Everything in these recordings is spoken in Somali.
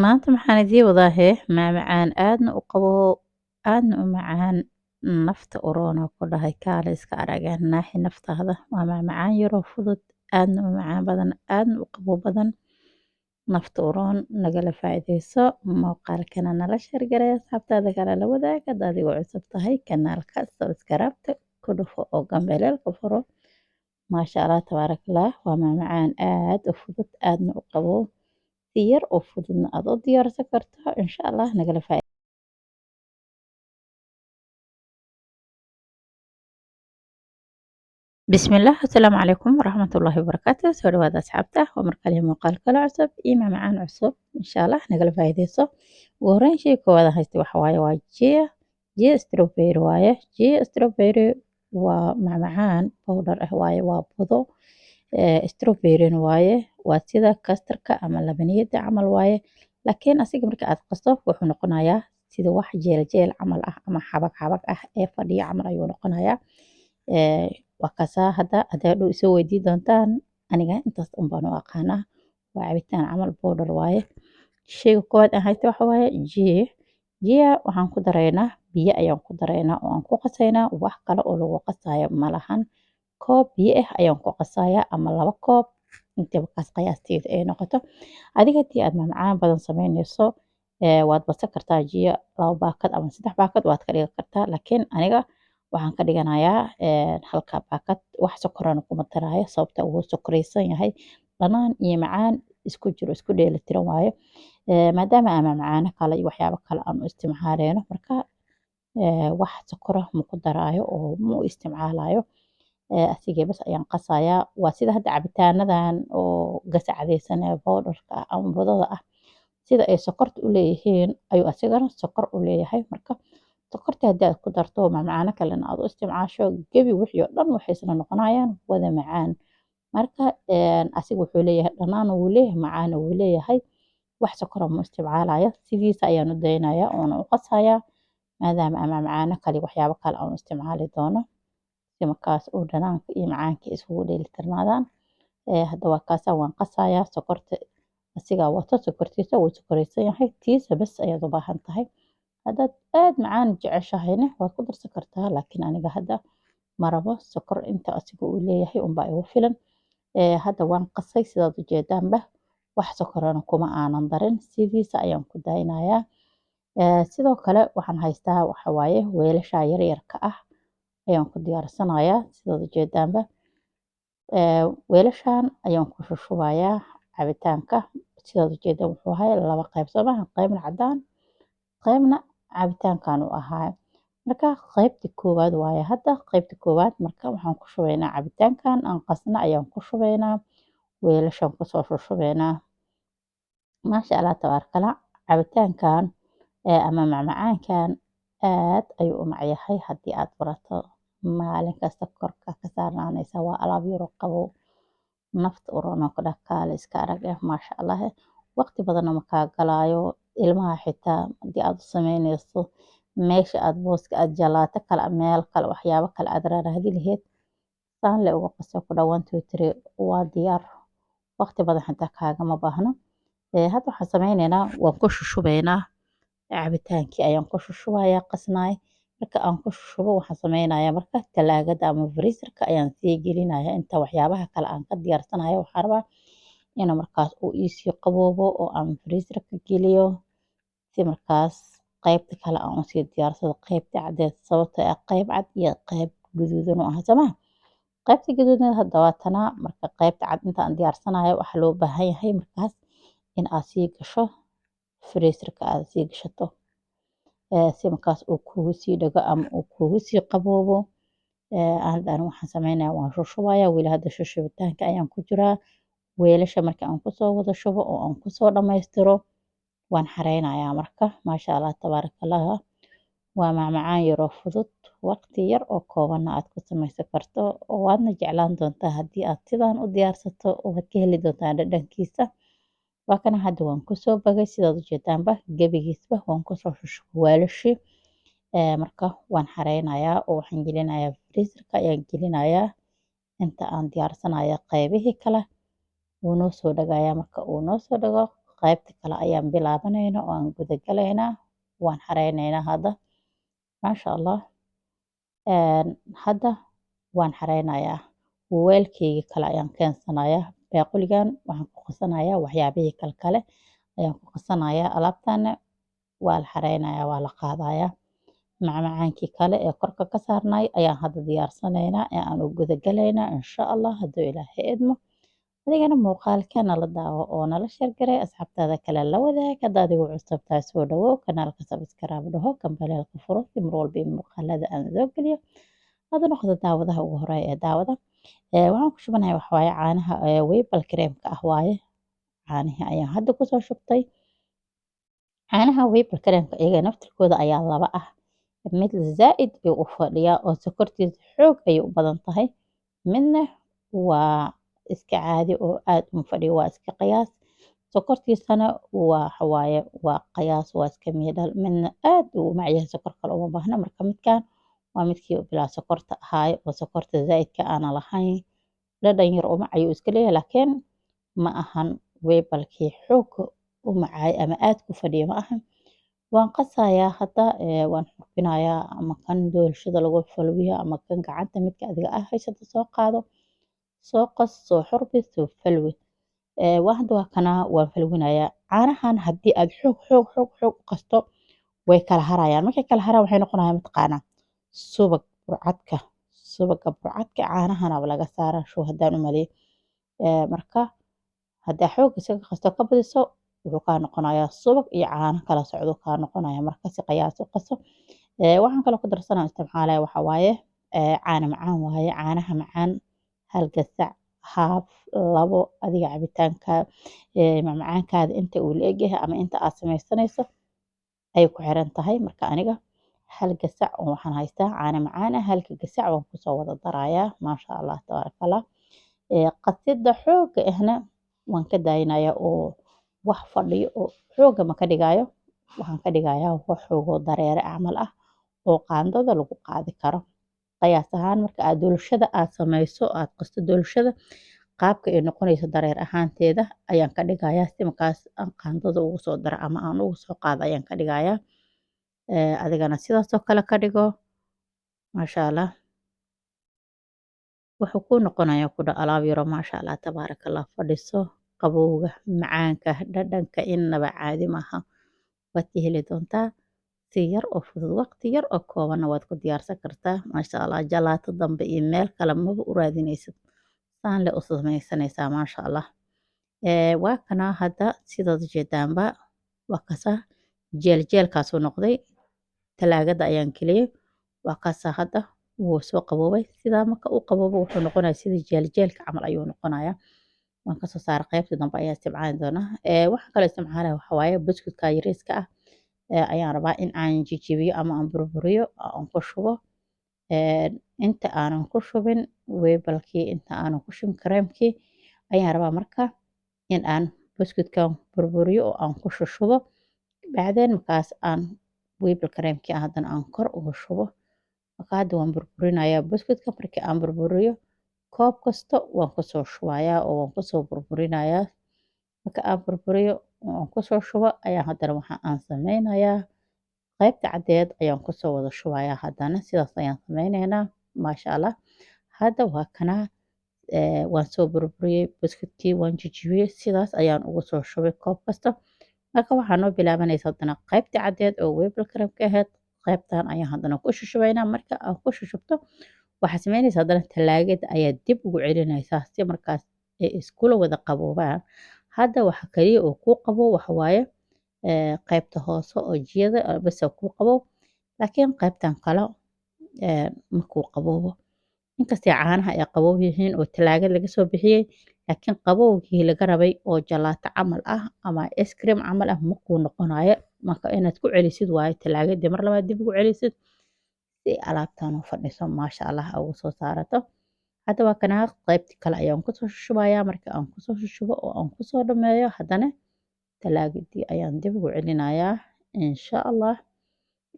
Maanta maxaan idiin wadaa hee macmacaan aadna u qabo, aadna u macaan, nafta u roon oo ku dhahay kaale iska araga naaxi naftaada. Waa macmacaan yaroo fudud, aadna u macaan badan, aadna u qabo badan, nafta u roon. Nagala faa'iidayso muuqaalkana, nala share garee, asxaabtaada kale la wadaag. Hadda adigoo cusub tahay kanaalka, subscribe ku dhufo oo gambaleelka furo. Maasha Allah, tabaarakallah. Waa macmacaan aad u fudud, aadna u qabo, si yar oo fududna aad u diyaarsan karto, insha Allah. Nagala faa'iidayso. Bismillaah, asalaamu calaykum waraxmatullaahi wabarakaatu. Soo dhawaada asxaabta, waa markale muuqaal kale cusub iyo macmacaan cusub, insha Allah. Nagala faa'iidayso. Ugu horreyn, shey koowaad aan haysta waxa waaye waa chia strawberry waaye. Chia strawberry waa macmacaan powder ah waaye, waa budo strawberry waaye. Waa sida custardka ama labaniyada camal waaye, laakiin asiga marka aad qasto wuxuu noqonayaa sida wax jeel jeel camal ah ama xabag xabag ah ee fadhiya camal ayuu noqonayaa. Waa kaasaa. Hadda haddaa dhow isoo weydii doontaan, aniga intaas un baan u aqaanaa. Waa cabitaan camal, powder waaye. Sheyga koowaad aan haysto waxa waaye chia. Chia waxaan ku daraynaa biyo ayaan ku daraynaa oo aan ku qasaynaa. Wax kale oo lagu qasaayo malahan. Koob biyo ah ayaan ku qasayaa ama 2 koob, intii markaas qiyaasteeda ay noqoto. Adiga haddii aad macmacaan badan sameynayso, waad badsan kartaa chia, 2 baakad ama 3 baakad waad ka dhigan kartaa, laakiin aniga waxaan ka dhiganayaa halka baakad. Wax sokorana kuma daraayo, sababta uu sokoreysan yahay. Dhanaan iyo macaan isku jiro, isku dheelitiran waaye. Maadaama aan macmacaano kale iyo waxyaabo kale aan u isticmaaleyno, marka wax sokora ma ku daraayo oo ma u isticmaalayo. Asigee bas ayaan qasayaa. Waa sida hadda cabitaanadan oo gasacadeysan ee powderka ah ama budada ah, sida ay sokorta u leeyihiin ayuu asigana sokor u leeyahay. Marka sokorta haddii aad ku darto, macmacaano kalena aad u isticmaasho, gebi wixii oo dhan waxay isla noqonayaan wada macaan. Marka asiga wuxuu leeyahay dhanaan wuu leeyahay, macaana wuu leeyahay. Wax sokora ma isticmaalayo, sidiisa ayaan u daynayaa oona u qasayaa, maadaama aan macmacaano kale, waxyaabo kale aan u isticmaali doono, si markaas uu dhanaanka iyo macaanka iskugu dheelitirnaadaan. Hadda waa kaasa, waan qasayaa. Sokorta asigaa wato, sokortiisa wuu sokoreysan yahay, tiisa bas ayaad u baahan tahay. Haddaad aad macaan jeceshahayna, waad ku darsan kartaa, laakiin aniga hadda ma rabo sokor. Inta asiga uu leeyahay unbaa igu filan. Hadda waan qasay, sidaad ujeedaanba. Wax sokorana kuma aanan darin, sidiisa ayaan ku daynayaa. Sidoo kale waxaan haystaa waxa waaye weelasha yaryarka ah ayaan ku diyaarsanayaa, sidaad ujeedaanba. Weelashan ayaan ku shushubayaa cabitaanka. Sidaad ujeedaan, wuxuu ahay laba qayb, soo maaha? Qaybna cadaan, qaybna cabitaankan u ahaa. Marka qaybta koowaad waaye hadda, qaybta koowaad. Marka waxaan ku shubaynaa cabitaankan aan qasna ayaan ku shubaynaa, weelashan kusoo shushubaynaa. Maasha Allah, tabaarakallah. Cabitaankan ama macmacaankan aad ayuu u macyahay. Haddii aad barato, maalin kasta korka ka saarnaanaysa. Waa alaab yaro qabow, nafta u roon oo ku dhah kaale iska arag eh. Maasha Allah, waqti badanna ma kaa galaayo. Ilmaha xitaa haddii aad u sameynayso, meesha aad booska aad jalaato kale, meel kale, waxyaabo kale aad raaraadi lahayd, saan le uga qaso, ku dhaa one, two, three, waa diyaar. Waqti badan xitaa kaagama baahno. Hadda waxaan sameyneynaa, waan ku shushubeynaa. Cabitaankii ayaan ku shushubayaa qasnaay. Marka aan ku shushubo, waxaan sameynayaa marka talaagada ama freezerka ayaan sii gelinayaa inta waxyaabaha kale aan ka diyaarsanayo. Waxaan rabaa inuu markaas uu iisii qaboobo oo aan freezerka geliyo, si markaas qaybta kale aan usii diyaarsado, qaybta cadeed, sababtoo ah qayb cad iyo qayb guduudan u ah sooma. Qaybta gaduudneed hadda waa tanaa. Marka qaybta cad inta aan diyaarsanayo, waxaa loo baahan yahay markaas in aad sii gasho freezerka, aad sii gashato, si markaas uu kugu sii dhago ama uu kugu sii qaboobo. Hadda anigu waxaan sameynayaa, waan shushubayaa. Weli hadda shushubitaanka ayaan ku jiraa. Weelasha marka aan kusoo wada shubo oo aan kusoo dhammaystiro, waan xareynayaa. Marka maasha Allah, tabaarakallah. Waa macmacaan yaroo fudud, waqti yar oo koobanna aad ku samaysan karto, waadna jeclaan doontaa haddii aad sidaan u diyaarsato, waad ka heli doontaa dhadhankiisa. Waa kana, hadda waan kusoo bagay, sidaad ujeedaanba. Gebigiisba waan kusoo shushubay weelashii. Marka waan xareynayaa oo waxaan gelinayaa freezerka ayaan gelinayaa inta aan diyaarsanayo qaybihii kale. Wuu noo soo dhagayaa. Marka uu noo soo dhago Qaybta kale ayaan bilaabanaynaa oo aan guda galaynaa. Waan xareynaynaa hadda, maasha Allah. Hadda waan xareynayaa, weelkeyga kale ayaan keensanayaa. Baaquligan waxaan ku qasanayaa waxyaabihii kale kale ayaan ku qasanayaa. Alaabtana waa la xareynayaa, waa la qaadayaa. Macmacaankii kale ee korka ka saarnay ayaan hadda diyaarsanaynaa ee aan u guda galaynaa, insha Allah, hadduu Ilaahay idmo. Adigana muuqaalka nala daawo oo nala share garay, asxaabtaada kale la wadaag. Hadda adigu cusub tahay, soo dhawow kanaalka, subscribe dhaho, gambaleelka furo, si mar walba muuqaalada aan soo geliyo aad noqdo daawadaha ugu horeeya ee daawada. Waxaan ku shubanahay waxa waaye caanaha whipped cream-ka ah waaye. Caanihii ayaan hadda kusoo shubtay. Caanaha whipped cream-ka iyaga naftirkooda ayaa laba ah: mid zaa'id ayuu u fadhiyaa oo sokortiisa xoog ayay u badan tahay, midna waa iska caadi oo aad uma fadhiyo, waa iska qiyaas, sokortiisana waxa waaye waa qiyaas, waa iska miidhal. Midna aad uu u macyahay, sokor kale uma baahna. Marka midkan waa midkii bilaa sokorta ahaay oo sokorta zaa'idka aana lahayn. Dhadhan yar oo mac ayuu iska leeyahay, laakiin ma ahan whipped-kii xoogga u macaay ama aad ku fadhiyo ma ahan. Waan qasayaa hadda, waan xurfinayaa. Ama kan doolshada lagu falwiyo ama kan gacanta, midka adiga ah haysato soo qaado, soo qas, soo xurbi, soo falwi. Waa hadda waa kana, waan falwinayaa caanahan. Haddii aad xoog xoog xoog xoog u qasto, way kala harayaan. Markay kala haraan, waxay noqonayaan, mataqaanaa, subag burcadka. Subaga burcadka caanahana laga saaraa shuu haddaan u maleeyo. Marka haddaa xoog isaga qasto, ka badiso, wuxuu kaa noqonayaa subag iyo caano kala socdo kaa noqonaya. Marka si qiyaas u qaso. Waxaan kaloo ku darsanaa, isticmaalaya waxa waaye caano macaan waaye. Caanaha macaan hal gasac, haaf, labo, adiga cabitaanka macmacaankaada inta uu la egyahay ama inta aad samaysanayso ayay ku xiran tahay. Marka aniga hal gasac oo waxaan haystaa caano macaan ah, halka gasac waan kusoo wada darayaa. Maasha Allah, tabaaraka Allah. Qasida xooga ahna waan ka daayinayaa oo wax fadhiyo oo xooga ma ka dhigayo. Waxaan ka dhigayaa wax xoogoo dareere camal ah oo qaandada lagu qaadi karo qiyaas ahaan. Marka aad doolshada aad samayso, aad qasto doolshada, qaabka ay noqonayso dareer ahaanteeda ayaan ka dhigayaa, si markaas aan qaandada ugu soo daro ama aan ugu soo qaado ayaan ka dhigayaa. Adigana sidaasoo kale ka dhigo, maasha Allah. Wuxuu kuu noqonayaa kudha alaab yaro, maasha Allah, tabaaraka Allah, fadhiso. Qabowga, macaanka, dhadhanka innaba caadi maaha. Waad ka heli doontaa si yar oo fudud, waqti yar oo koobanna waad ku diyaarsan kartaa, maasha Allah. Jalaato dambe iyo meel kale maba u raadinaysid, saan le u samaysanaysaa, maasha Allah. Waa kanaa hadda, sidaad ujeedaanba, waa kasaa jeel jeelkaasuu noqday. Talaagada ayaan geliyey, waa kaasaa hadda wuu soo qaboobay. Sidaa marka uu qaboobo, wuxuu noqonayaa sidii jeel jeelka camal ayuu noqonayaa. Waan kasoo saaray, qaybta dambe ayaa isticmaali doonaa. Waxaan kaloo isticmaalaya waxa waaye buskudka yariiska ah ayaan rabaa in aan jijibiyo ama aan burburiyo, aan ku shubo. Inta aanan ku shubin whipped-kii, inta aanan ku shubin kareemkii, ayaan rabaa marka in aan buskudkan burburiyo oo aan ku shushubo. Bacdeen markaas aan whipped kareemkii haddana aan kor uga shubo. Marka hadda waan burburinayaa buskudka. Markii aan burburiyo, koob kasta waan kusoo shubayaa oo waan kusoo burburinayaa. Marka aan burburiyo oo aan kusoo shubo, ayaa haddana waxa aan sameynayaa qaybta caddeed ayaan kusoo wada shubayaa. Haddana sidaas ayaan sameyneynaa, maasha Allah. Hadda waa kanaa, waan soo burburiyey buskudkii, waan jijibiyey, sidaas ayaan ugu soo shubay koob kasta. Marka waxaa noo bilaabanaysa haddana qaybtii caddeed oo whipped cream-ka ahayd. Qaybtan ayaan haddana ku shushubaynaa. Marka aad ku shushubto, waxaad sameynaysaa haddana talaagada ayaa dib ugu celinaysaa, si markaas ay iskula wada qaboobaan. Hadda waxa kaliya oo kuu qabo waxa waaye qaybta hoose oo jiyada bas kuu qabo, laakiin qaybtan kale ma kuu qaboobo. Inkastay caanaha ay qaboob yihiin oo talaagad laga soo bixiyey, laakiin qabowgii laga rabay oo jalaato camal ah ama ice cream camal ah ma kuu noqonayo. Marka inaad ku celisid waaye talaagadii, mar labaad dib ugu celisid, si alaabtan u fadhiso, maasha Allah, ugu soo saarato. Hadda waa kanaa, qaybtii kale ayaan kusoo shushubayaa. Marka aan kusoo shushubo oo aan kusoo dhameeyo, haddana talaagadii ayaan dib ugu celinayaa. Insha Allah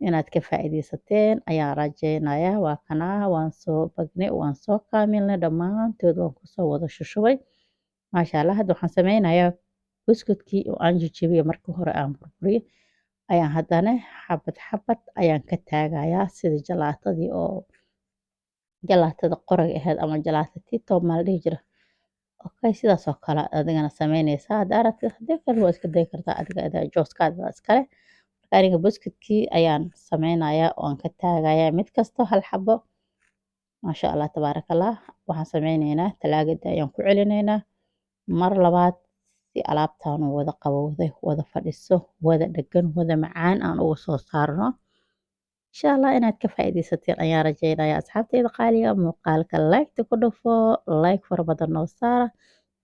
inaad ka faa'iidaysateen ayaan rajeynayaa. Waa kanaa, waan soo bagnay, waan soo kaamilnay, dhammaantood waan kusoo wada shushubay, maasha Allah. Hadda waxaan sameynayaa Buskudkii oo aan jajabiyey markii hore aan burburiyey ayaan haddana xabad xabad ayaan ka taagayaa, sida jalaatadii oo jalaatada qoraga ahayd ama jalaata tito maa la dhihi jira. Okay, sidaas oo kale adigana sameynaysaa haddaa rabtid. Haddii kale waa iska dayi kartaa, adiga adaa jooskaada iskale. Marka aniga buskudkii ayaan sameynayaa oo aan ka taagayaa mid kasto hal xabo. Maasha Allah, tabaaraka Allah. Waxaan sameyneynaa, talaagada ayaan ku celinaynaa mar labaad si alaabtaan wada qabowday, wada fadhiso, wada dhegan, wada macaan aan uga soo saarno. Insha Allah inaad ka faa'iidaysateen ayaan rajeynaya, asxaabteyda qaaliga. Muuqaalka like-ta ku dhufo, like fara badan noo saara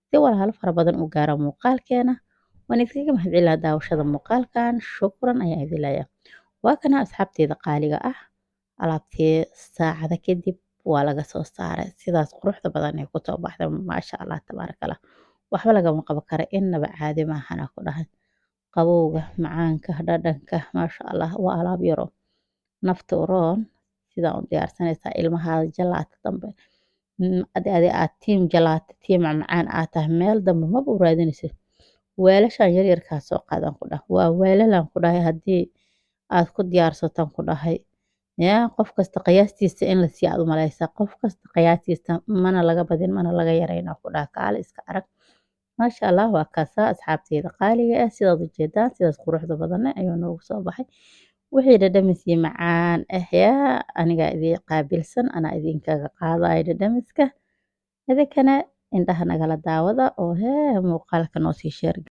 si walaalo fara badan u gaara muuqaalkeena. Waan idinkaga mahadcelinayaa daawashada muuqaalkan. Shukran ayaan idin leeyahay. Waa kana, asxaabteyda qaaliga ah, alaabtii saacada kadib waa laga soo saaray. Sidaas quruxda badan ee kusoo baxday, maasha Allah, tabaaraka Allah. Waxba lagama qaban karo, innaba caadi maahana ku dhahay. Qabowga, macaanka, dhadhanka, maasha Allah. Waa alaab yaro nafta u roon. Sidaa u diyaarsanaysaa ilmahaada jalaata dambe. Adi adi aad team jalaata, team macmacaan aad tahay, meel dambe maba u raadinaysid. Weelashan yaryarkaa soo qaadan ku dhah, waa weelalan ku dhahay. Haddii aad ku diyaarsataan ku dhahay, yaa qof kasta qiyaastiisa in la siiyo aad u malaysaa, qof kasta qiyaastiisa, mana laga badin mana laga yarayna ku dhaha. Kaale iska arag, maasha Allah. Waa kaasaa, asxaabteyda qaaliga ah. Sidaad ujeedaan, sidaas quruxda badanne ayuu noogu soo baxay. Wixii dhadhamisii macaan ah yaa anigaa idiin qaabilsan, anaa idinkaga qaadayo dhadhamiska. Idinkana indhaha nagala daawada oo hee muuqaalka noo sii share.